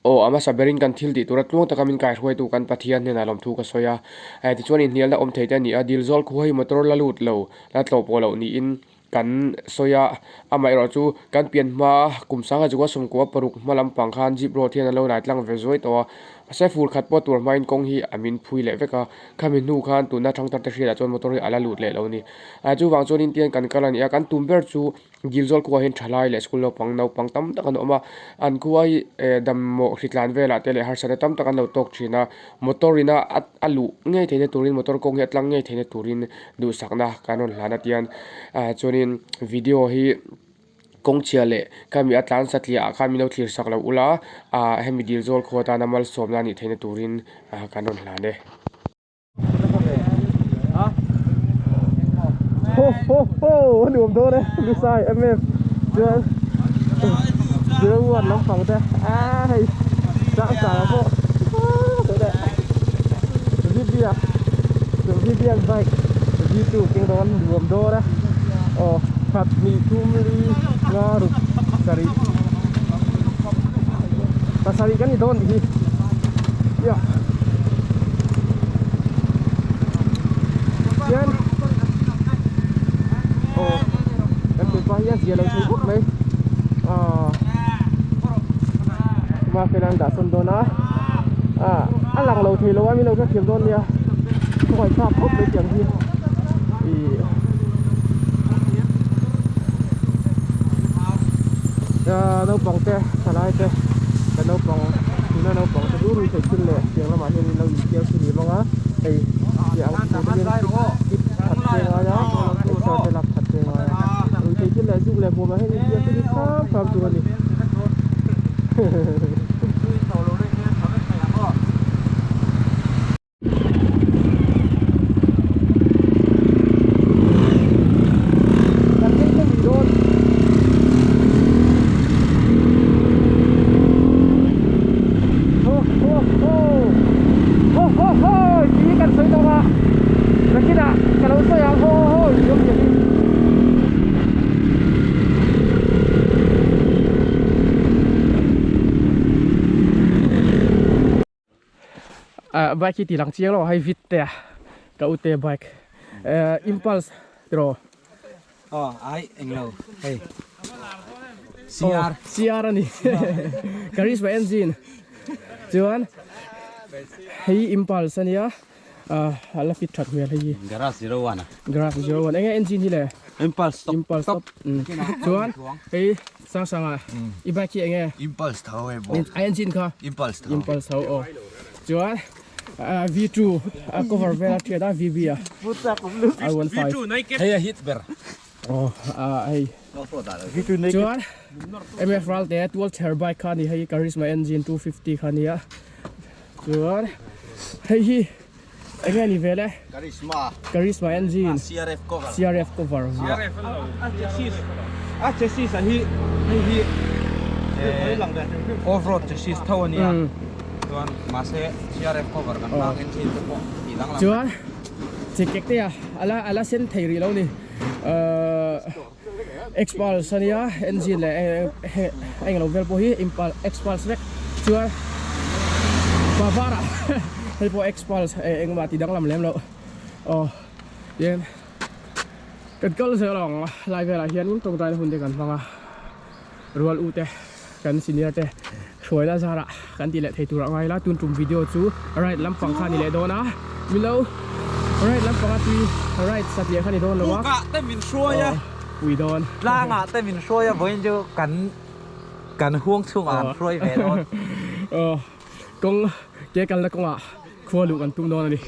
Aw, a hmasa berin kan thil tih tura tluang taka min kaihruaitu kan Pathian hnenah lawmthu ka sawi a. Tichuan inhnialna awm thei te a ni a, dil zawl khua hi motor la lut lo, la tlawh pawh loh niin kan sawi a. Amaherawh chu kan pian hma kum sangha chunga sawmkua paruk hma lampang khan jeep road hian an lo lai tlang ve zuai tawh a. Mahse fur khat pawh tur hmain kawng hi a min phui leh vek a, khami hnu khan tuna thangthar te hriatah chuan motor hi a la lut leh lo a ni. Chuvang chuanin tiang kan kal a ni a, kan tum ber chu Gilzawl khuaah hian thalai leh school naupang naupang tam tak an awm a, an khua hi eh dammawh hritlan velah te leh harsatna tam tak an lo tawk thin a, motor ina a a luh ngei theihna turin motor kawng hi a tlang ngei theihna turin duhsakna kan rawn hlan a tian ah chuanin video hi kawng chhia leh khami a tlan satliah ah khan min lo thlir sak lo ula ah hemi Dilzawl khua tana malsawmna a nih theihna turin ah kan rawn hlan e. Ho ho ho a nuam dawn e Lusai MF chuan 01 lampang te a hei sang sang pawh VB a VB an bike V2 keng dawn nuam dawn e aw khat hnih thum li nga ruk sarih pasarih kan ni dawn tih hi yeah. Hian aw kan tupa hi a zia lo thei khawp mai ah mahse an dah sawn dawn a ah a lang lo thei lo a min lo hrethiam dawn nia khawngaih thlak khawp mai tiang hi ih ah naupang te thalai te ka naupang tuna naupang te chu ruihtheih thil leh tiang lamah hian in lo infiam chu ni bawk a hei tiang tur hian tip that che ngai a exer te lak that che ngai a ruihtheih thil leh zuk leh hmuamah hian infiam chu ni hram hram tur a ni. Kan thleng thleng rih dawn. Ho ho ho ho ho ho tih hi kan sawi tawh a nakinah ka lo sawi ang ho ho ho tih awm chiah hi. Ah bike hi tih lang chiang lo hei vit te a ka u te bike eh impulse tiraw aw ai englo hei CR CR ani Karizma engine chuan hei impulse ania ah a la fit that hmel hei hi garage 01 a garage 01 enge engine hi le impulse top impulse top chuan hei Sang sang a i bike hi enge impulse tho hei bawk a engine kha impulse tho impulse tho aw chuan V2 a cover vel a thiat a VB a R15 hei a hit ber aw a hei chuan MF Ralte tual chair bike kha ni hei Karizma engine 250 kha nia chuan hei hi enge ni vel e Karizma Karizma engine CRF cover CRF cover CRF a chassis a chassis a hi hei hi off road chassis tho ania chuan mahse CRF cover kan hmang engine te pawh tih danglam chuan chikek te a ala ala sen thei rih lo ni Xpulse ania engine leh englo vel pawh hi impulse Xpulse vek chuan Pavara hei pawh Xpulse engmah tih danglam lem loh aw tian kan kal zel ang lai velah hianin tawngtaina hun te kan hmang a rual u te kan senior te hruaina zarah kan tih leh thei tur a ngai la tun tum video chu right lampang kha a ni leh dawn a milo right lampang a tui right satliah kha a ni dawn lo a Pukah te min hruai a pui dawn tlangah te min hruai a vawiin chu kan kan huang chhungah kan hruai ve dawn aw kawng ke kalna kawngah khua luh kan tum dawn a ni.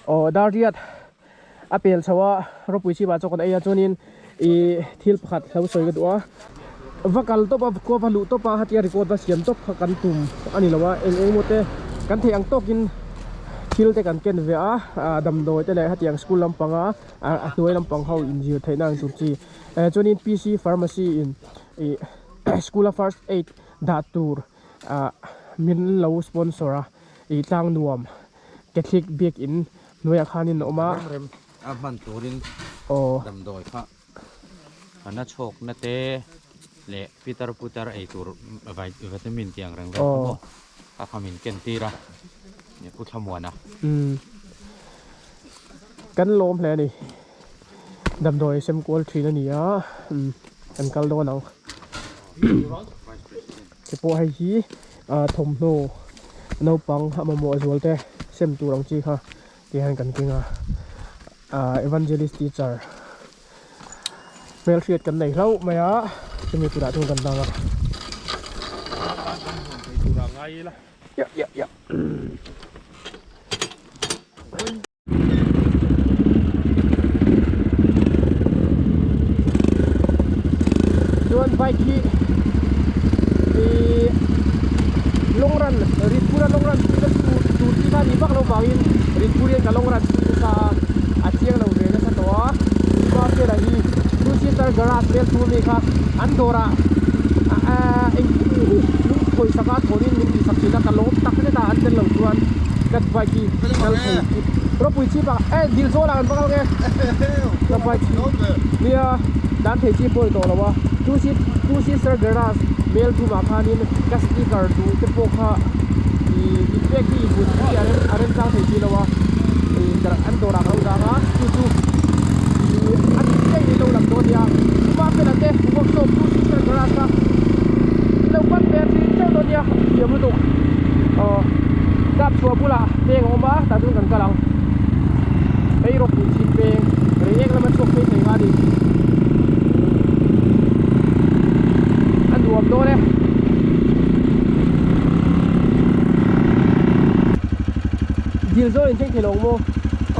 Aw Darriat a pel chho a ropui chhip ah chuan kan ei a chuanin ih thil pakhat hlo sawi ka duh a. Va kal tawp a khua va luh tawp a hetia record va siam tawp kha kan tum a ni lo a eng eng emaw te kan theih ang tawkin thil te kan ken ve a ah damdawi te leh hetiang school lampanga ah a hnuai lampang ho inzir theihna ang tur chi eh chuanin P C pharmacy in ih school a first aid dah tur ah min lo sponsor a ih tlang nuam Catholic biakin hnuaiah khanin a awm a. Rem rem a hman turin damdawi kha. Kana chhawkna te leh pitar putar ei tur vitamin tih ang reng vel kha maw a kha min ken tir a Pu Thlamuana. Umm kan lawm hle a ni damdawi sem kual thin a ni a umm kan kal dawn ang te pawh hei hi ah thawmhnaw naupang a mamawh zual te sem tur ang chi kha Ti hian kan keng a, ah evangelist teacher hmelhriat kan nei hlauh mai a, chumi turah chuan kan dang a. Ya ya ya. Chuan bike hi ih long run Ritpura long run tih na tur tur chi kha a nih vak loh vangin Ritpur hian ka long run pui nasa a a chiang lo ve nasa tawh a Uma Fela hi two seater garage vel thum ami kha an dawrah ah engkim hi lung khawih sak a thawnin min tihsak thin a ka lawm tak zet a an tel lo chuan ka bike hi kal thei ropui chip ah eh dil zawl ah kan va kal nge ka bike hi nia dan thei chi pawh a ni tawh lo a two seat two sister garage mel thum ah khanin ka sticker duh te pawh kha ih in pek hi in bun hi a rem a rem tlang thei si lo a ih an dawrah ka lo dang a chu chu ih a dik chiah in lo lang dawn nia chuma fela te workshop two sister garage kha i lo pan ve a thin chauh dawn nia thiam lutuk aw kap chhuah bulah peng a awm a tah chuan kan kal ang hei rawpui chhip peng reiek lama chhuak phei thei kha a ni a nuam dawn e. Dil zawl in thleng thei lo ang maw?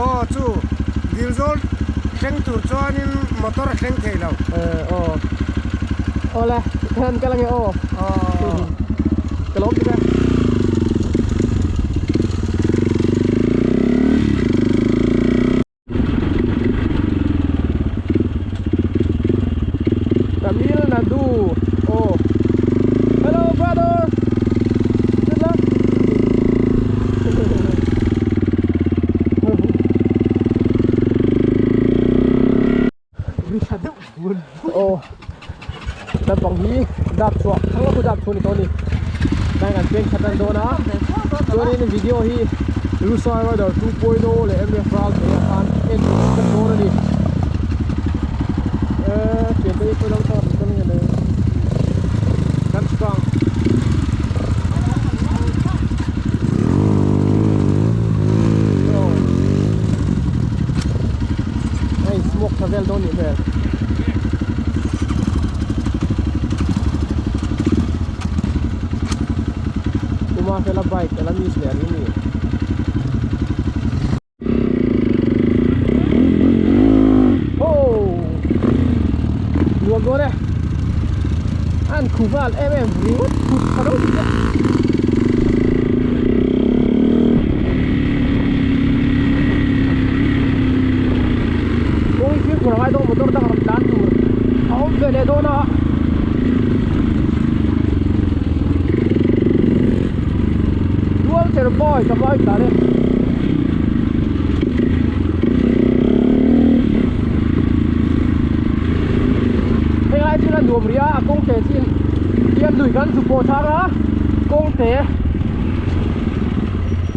Aw chu dil zawl thleng tur chuanin motor a thleng thei lo. Eh aw awle ka han kal ange aw. Aw. Ka lawm tuk e. Tamil Nadu oh hello brother good luck oh naupang hi dap chhuah thang lawk dap chhuah ni tawh a ni tlai kan peng khat an dawn a chuanin video hi Lusai Rider 2.0 leh MF Ral te ah khan en tur an vek dawn a ni eee thiante hi khawi lam thar an kal nge le kan chhuk ang. Hei smoke tha vel dawn nih hmel. Uma fela bike ela miss leh an ni. Oh! Nuam dawn e. An khu nghal em em ringawt khu tha ro bik a. Kawng hi fimkhur a ngai dawn motor dang rawn tlan tur a awm ve leh dawn a. Dual cher boy ka bike tlan e. Heng lai thil a nuam rih a a kawng te chin hian lui kan zu pawh thang a kawng te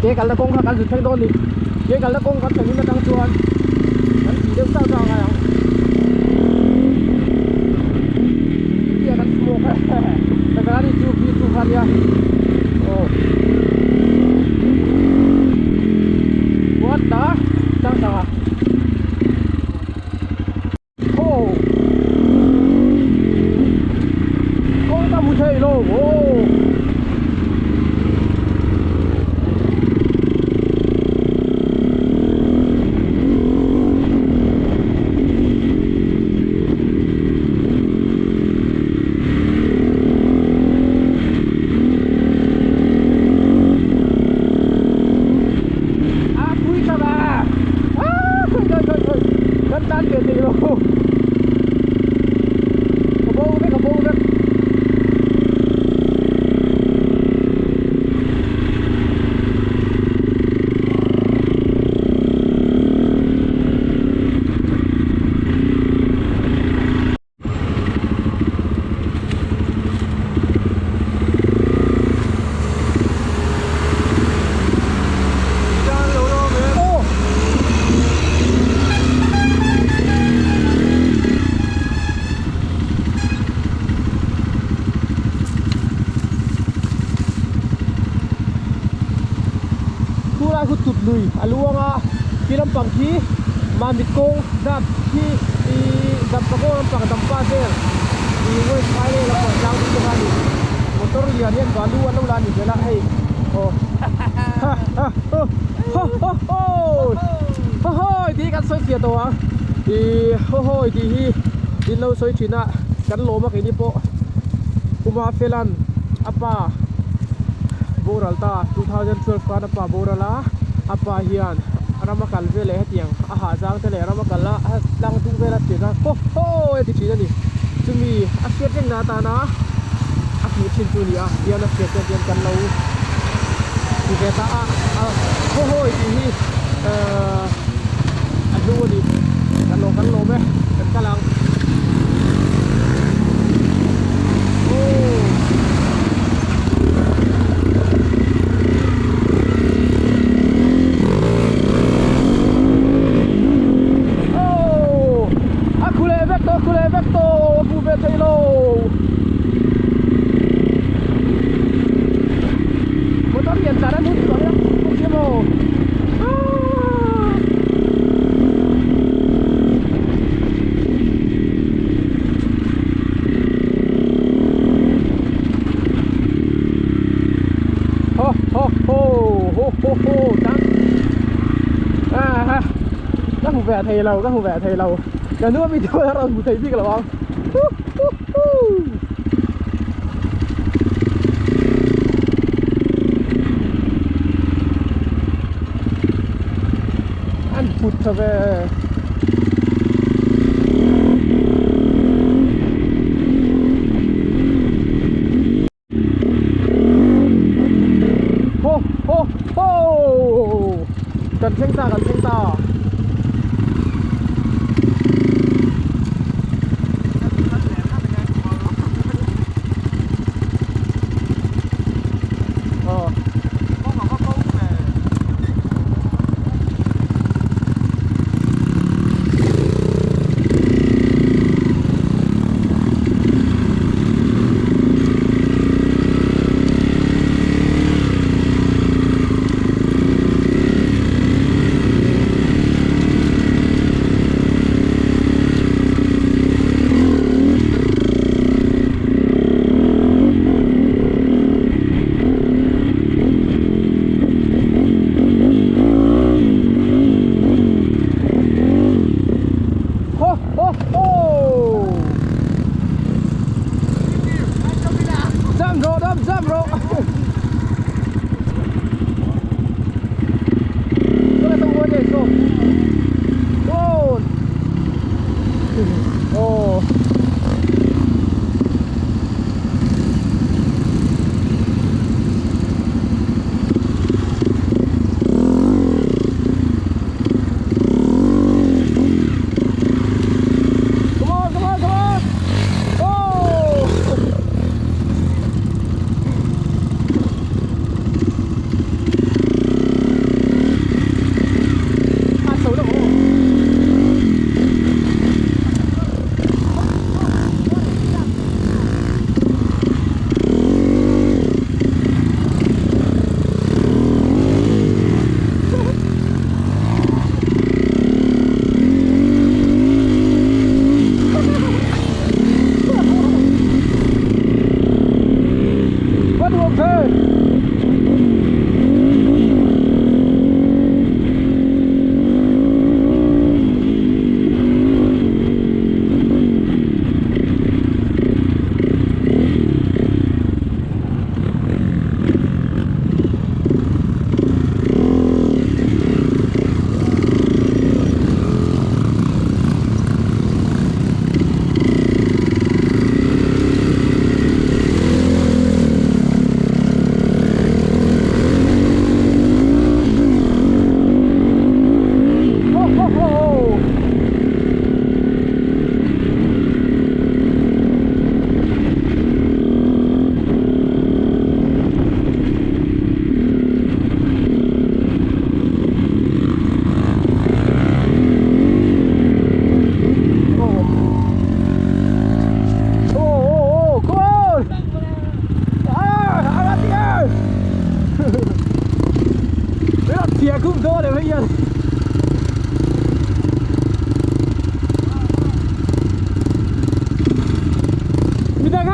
ke kalna kawng kha kan zu thleng dawn a ni ke kalna kawng kan thlen in atang chuan kan tih deuh chauh chauh a ngai ang tia kan smoke a taka ni chu vi chu kha nia aw what the chang chang a. Oh. Kawng ka hmu thei lo. Oh. Lui a luang a, khi lampang khi Mamit kawng dap khi ih Dampa kawng lampang Dampa vel ih West Highway lampang tlang deuh te kha a ni. Motor lian hian balu an lo la a ni zel a hei aw ha ha ho ho ho ho haw hawi tih hi kan sawi fiah tawh ang ih haw hawi tih hi in lo sawi thin a kan lawm a keini pawh Uma Felan a pa boral ta 2012 khan a pa boral a a pa hian rama kal vel leh hetiang a hah zang te leh rama kal a tlang dung vel a thin a haw haw a ti thin a ni chumi a hriat reng na atana a tih thin chu a ni a tian a hriat chuan tian kan lo ti ve ta a a haw haw tih hi ahh a hlu a ni kan lo kan lawm e kan kal ang Aww. Aww a khu leh vek tawh a khu leh vek tawh a hmu ve thei lo motor lian tlan an hun tawh hian bawk sia maw aaa. Ho ho ho ho ho ho tang a ka hmu ve thei lo ka hmu ve thei lo ka nu ami chu a rawn hmu thei bik lo ang hu hu hu an put tha ve. Ho ho ho Kan thleng ta kan thleng ta Ờ Ho ho ho Jump rawh dam jump rawh Oh. Come on, come on, come on. Oh.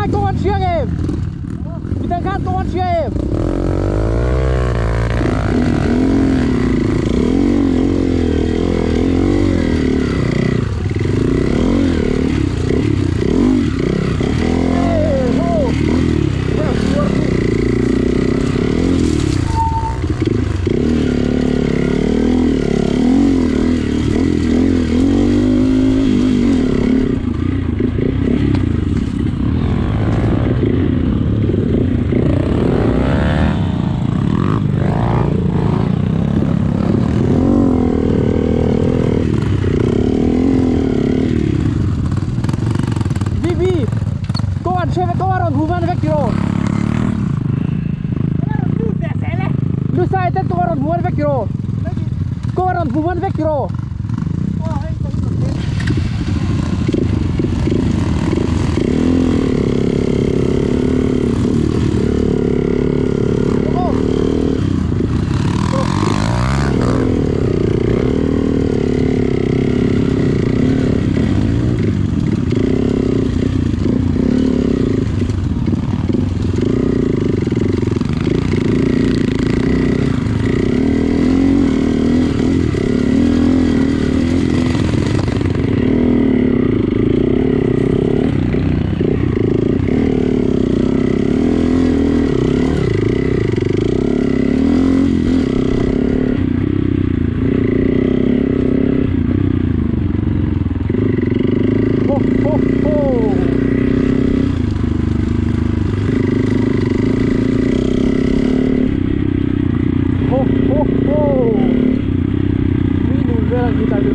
ten kawng an hria ngem? Midang khan kawng an hria em? VB kawng an hria vek kawng a rawn hmu van vek tiraw Lusai ten kawng a rawn hmu van vek tiraw kawng a rawn hmu van vek tiraw. Ho ho ho. Ho ho ho. Mi nun vel ang hi tlai chu.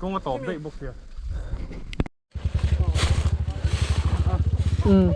Kawng a tawp daih bawk sia. Um.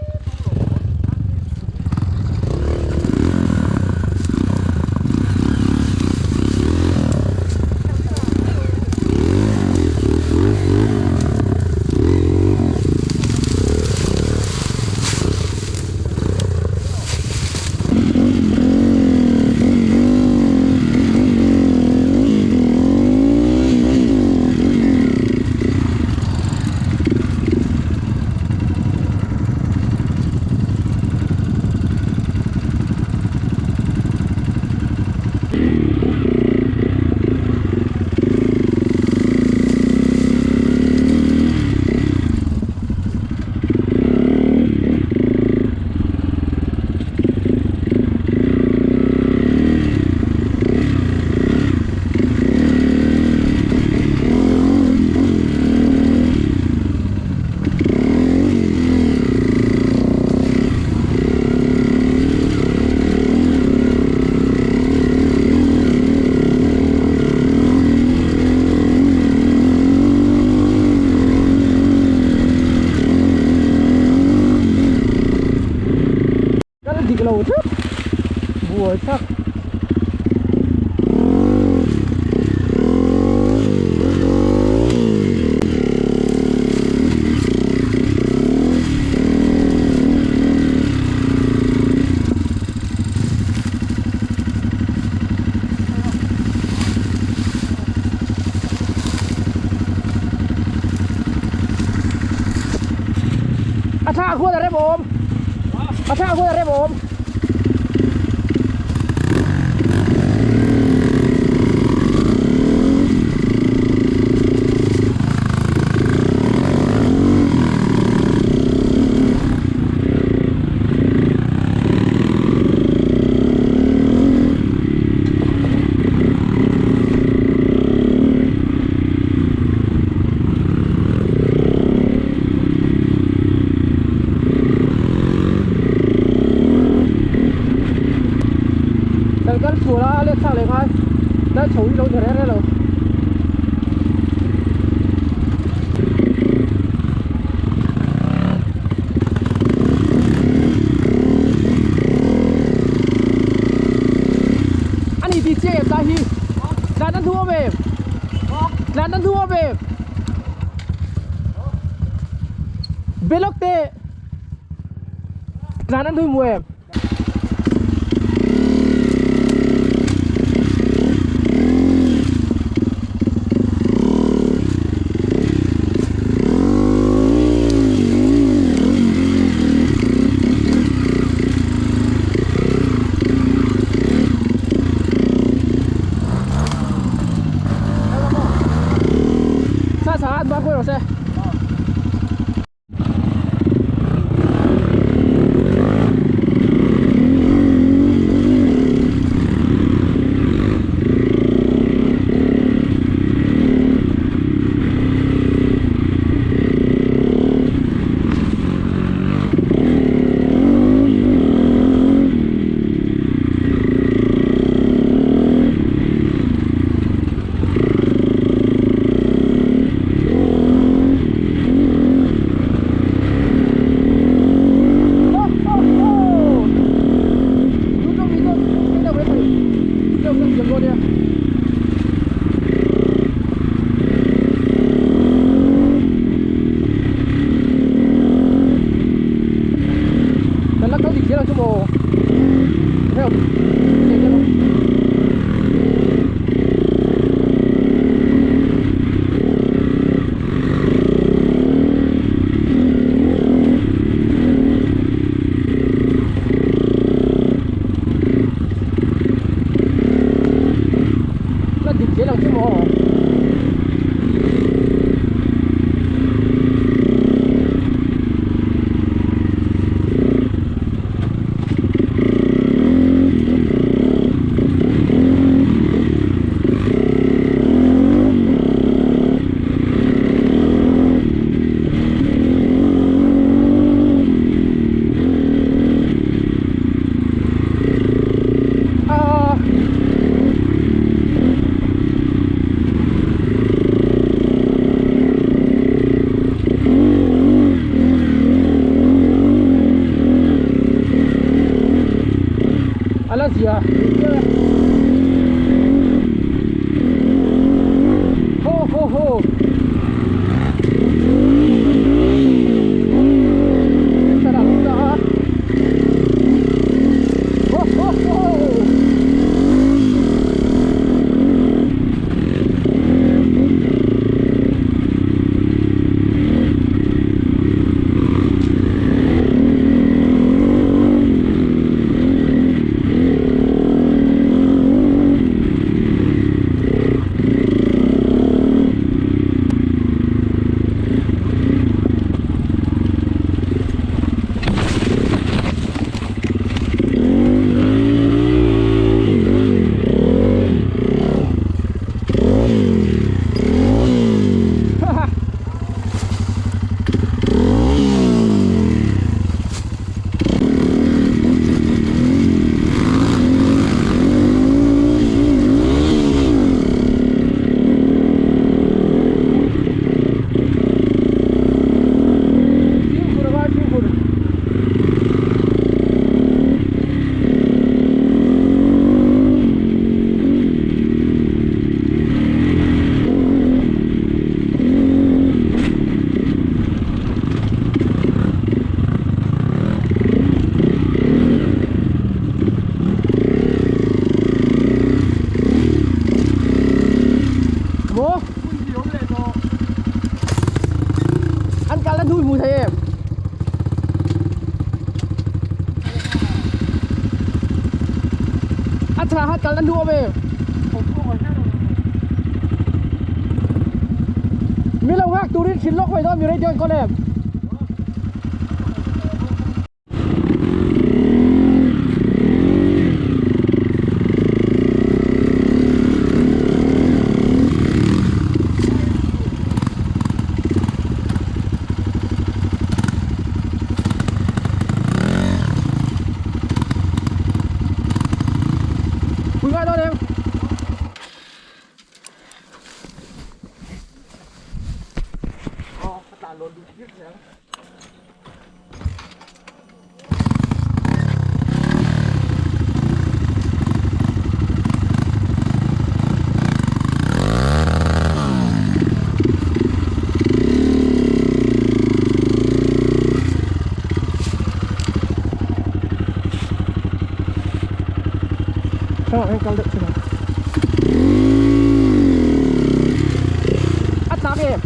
Kal dik lo tlat buai thlak. A thla khuan a rem awm. A thla khuan a rem awm. Helai chho hi lo ni reng reng lo. Ani ti chiang em tlai hi? Tlan an duh awm em? Tlan an duh awm em? Belok te tlan an duh mu em? Sa sa an ba ko rawh se. A la zia Ho ho ho Ho ho ho Fimkhur a ngai fimkhur. Maw? An kal na hnu hmu thei em? A tha hat kal na hnu awm em? Mi lo nghak turin hrilh lawk mai dawn mi radio an kawl em? Pui ngai dawn em? Thlalak hian kal deuh thin a. A tlak em?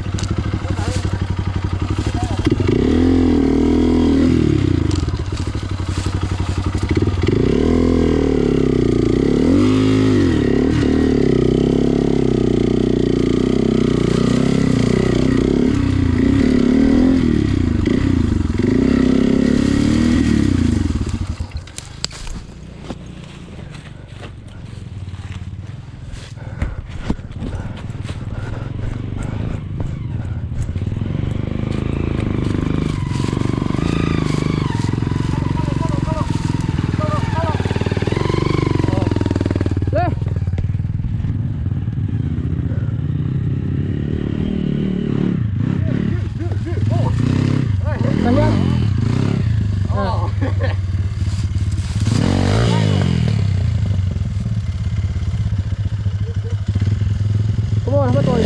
Come on, hma tawi.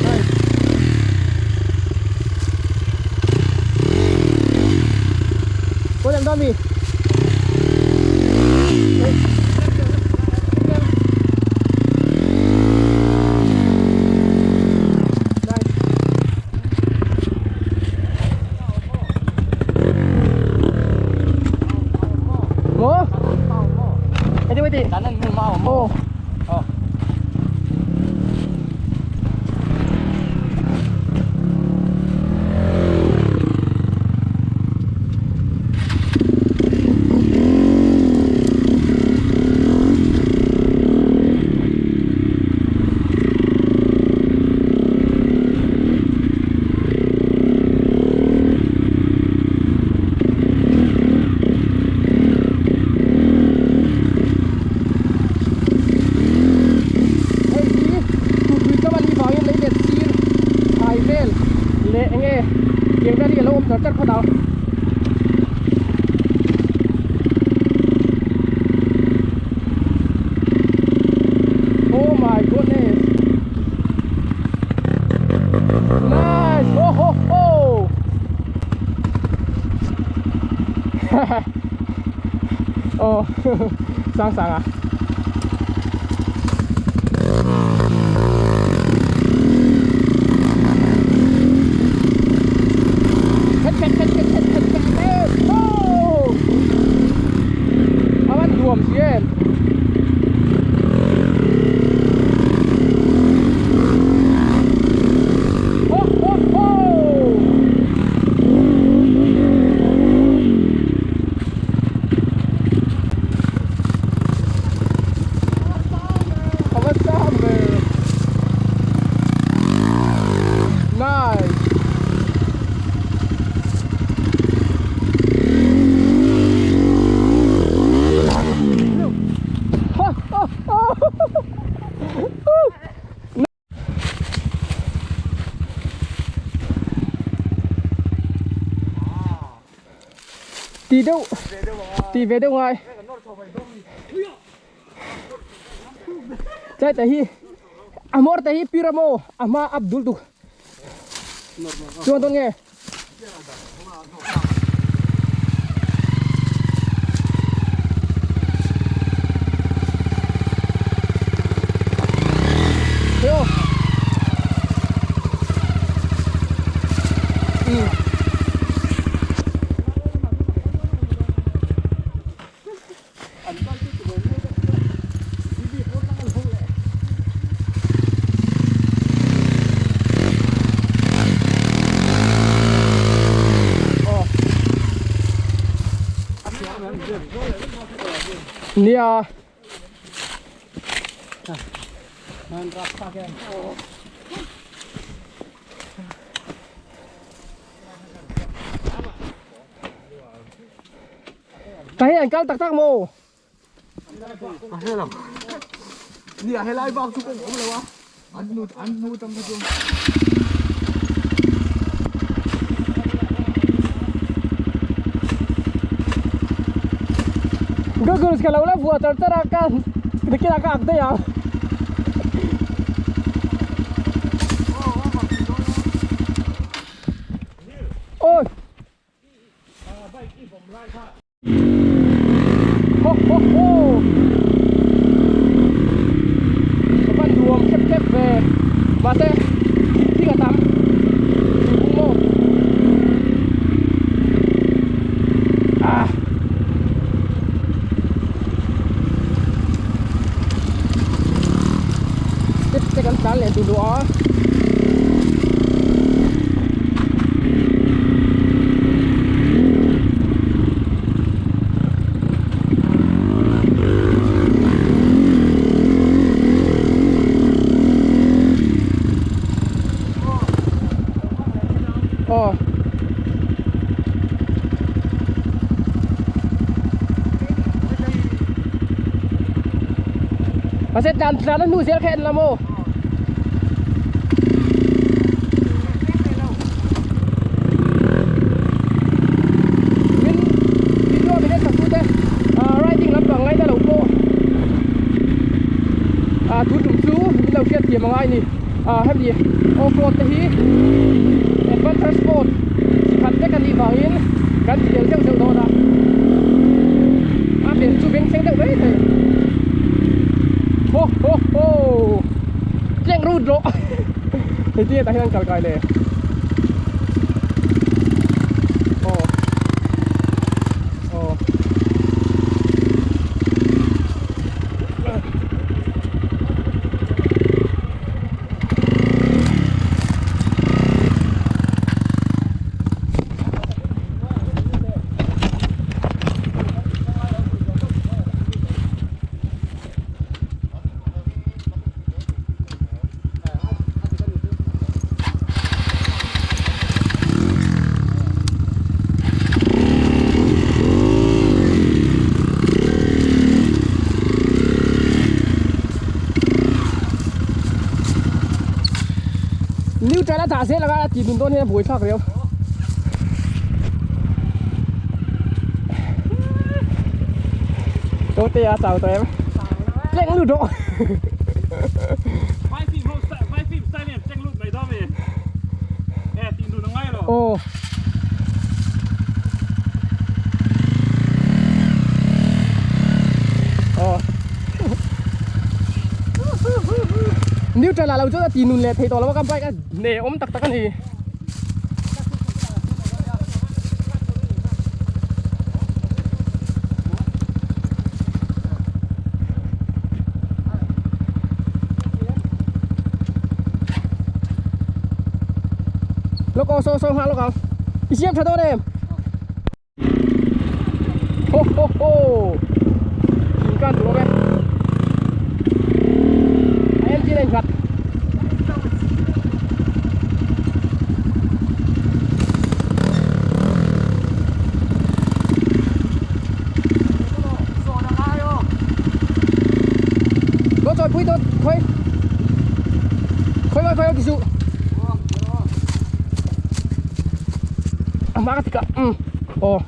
Nice. Có làm đam gì? Hei hi tut lui kam a nih vangin lei let sir thai vel leh eng nge tiang vel hi a lo awm char char phawt ang. Oh my goodness. Nice. Ho ho ho. Oh, sang sang à. Nuam si em. Ho ho ho. A va sang ve. Nice. Ti deuh ti ve deuh ngai chai te hi a mawr te hi piramo a hma up dul tuk chuan dawn nge. Nia. Cái anh kal tak tak maw? Nia helai bak chu kawng awm lo a, an hnu an hnu tam kha chu. Goggles ka lo la vuah char char a ka nakinah ka ak daih ang. Oi. Ho ho ho. Ka van duam khep khep ve. Mahse thing a tam. Thingkung maw. Ah. Step te kan tlan leh duh duh a. Aw. Mahse tlan tlan a hnu zel kha en la maw? Min video min en sak tute riding lampang ngaina lo pawh tun tum chu min lo hriat thiam angai a ni hemi off road te hi adventure sport chi khat vek a nih vangin kan ti tel zeuh zeuh dawn a a bel chu beng thleng deuh mai thei ho ho ho tleng rut rawh hei ti tah hian an kal kai le aw aw Neutral a dah zel anga a tih dun dawn hian a buaithlak riau. Tote a chau tawh em? Tleng lut rawh. Aw. Aw. Neutral ah lo chuan a ti nun leh thei tawh lo a ka bike a hne awm tak tak a ni. Lawk aw saw saw nghah lawk ang i siam tha dawn em ho ho ho thing kan tur awm e a engine a innghat Có trời pui tôi khơi khơi khơi khơi dụ má cái thịt ừ ồ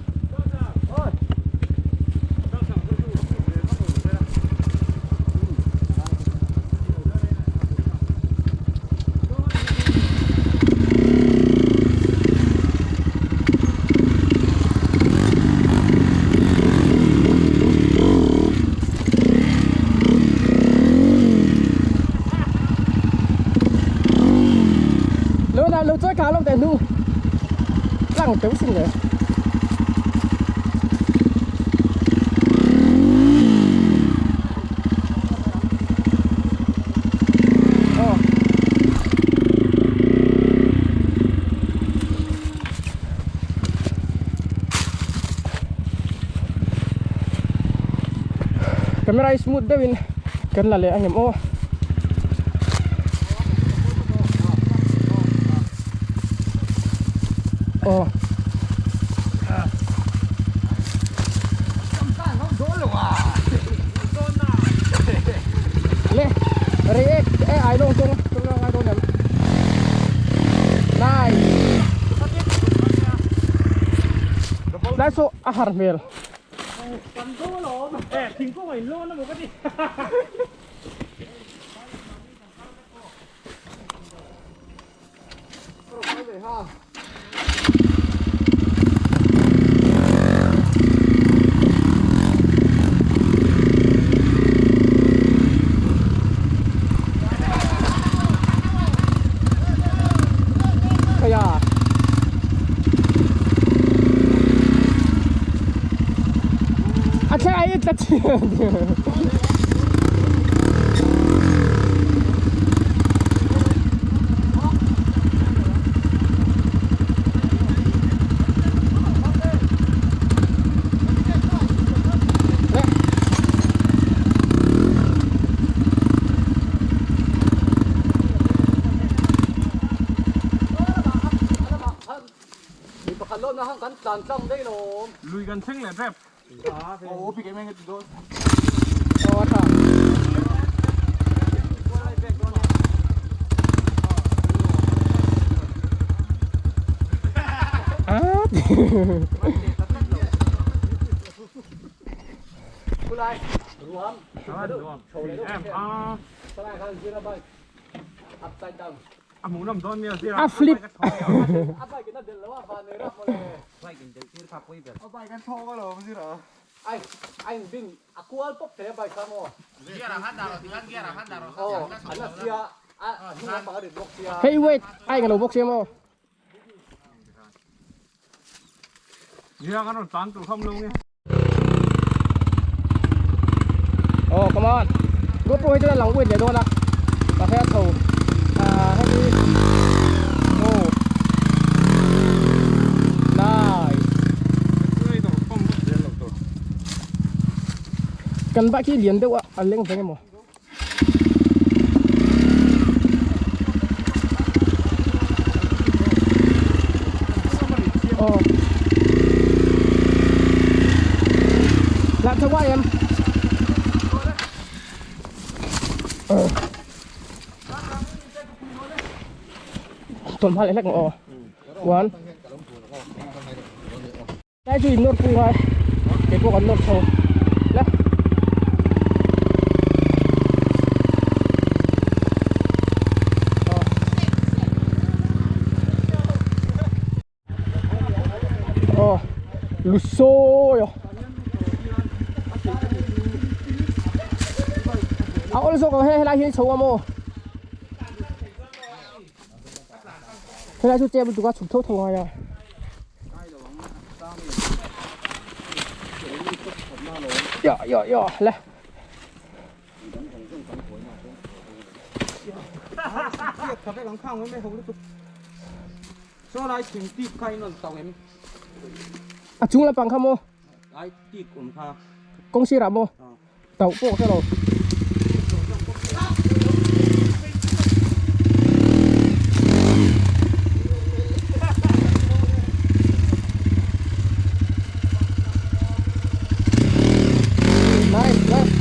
Lỡ nào lỡ chơi cá lông tại nu lăng kéo xin rồi Camera hi smooth deuhin kan la leh ang em aw. Aw. Le react e ai long tung tung ngai dawn em. Nice. Lai saw a har hmel. Kaya. A thleng ai tla chi. Lui kan thleng leh rep. A flip. Hey wait, ai ngalo bawk sia maw? Zira kan rawn tlan tur kham lo nge. Oh, come on. GoPro hi chuan a lang uit leh dawn a. Mahse a chho. Ah, hemi. Oh. Nice. Kan bike hi lian deuh a, a leng veng emaw. Oh. Làm cho qua em. Tuần hoa lại lách ngọ. One. Cái gì nốt phu hai. Cái cô còn nốt sâu. Lẹ. Oh, lusoyo. A awl zawk ang he helai hian chho a maw? Helai chu chep lutuk a chhuk tho tho ngai a. Ya ya ya le. A chung lampang kha maw? Kawng sirah maw? Tauh pawh ka hre lo. Nice, nice.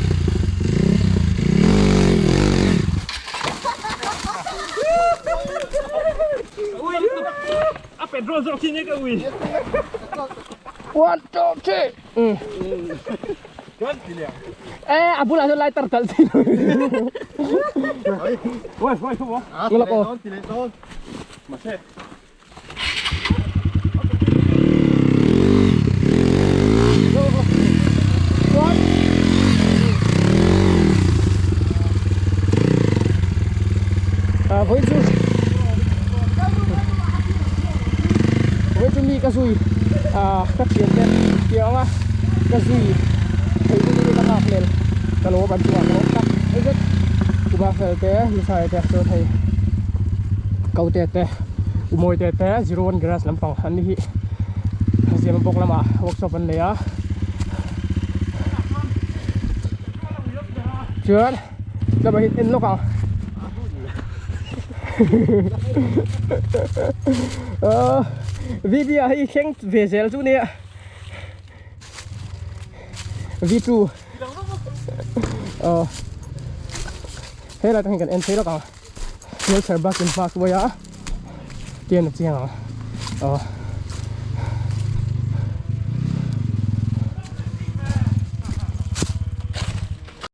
A petrol zawk hi nge ka ui. One, two, three. Mm. E a bulah chuan lighter talh thei lo. Oi oi thu maw? Ngula pawh. Ah vawi chu vawi chu mi ka zui ah ka thian te piang a ka zui thei hun hi ka nghak hmel ka lo ban chungah ka lo tak zet Uba fel te Lusai te chuan hei Kaute te Umawi te te 01 garage lampang an ni hi Ziam bawk lamah workshop an nei a chuan tlawmah hian en lawk ang ahh VB ah hei thleng ve zel chu nia V2 aw helai te hian kan en phei lawk ang wheelchair bus in hma hruai a tian a chiang ang aw.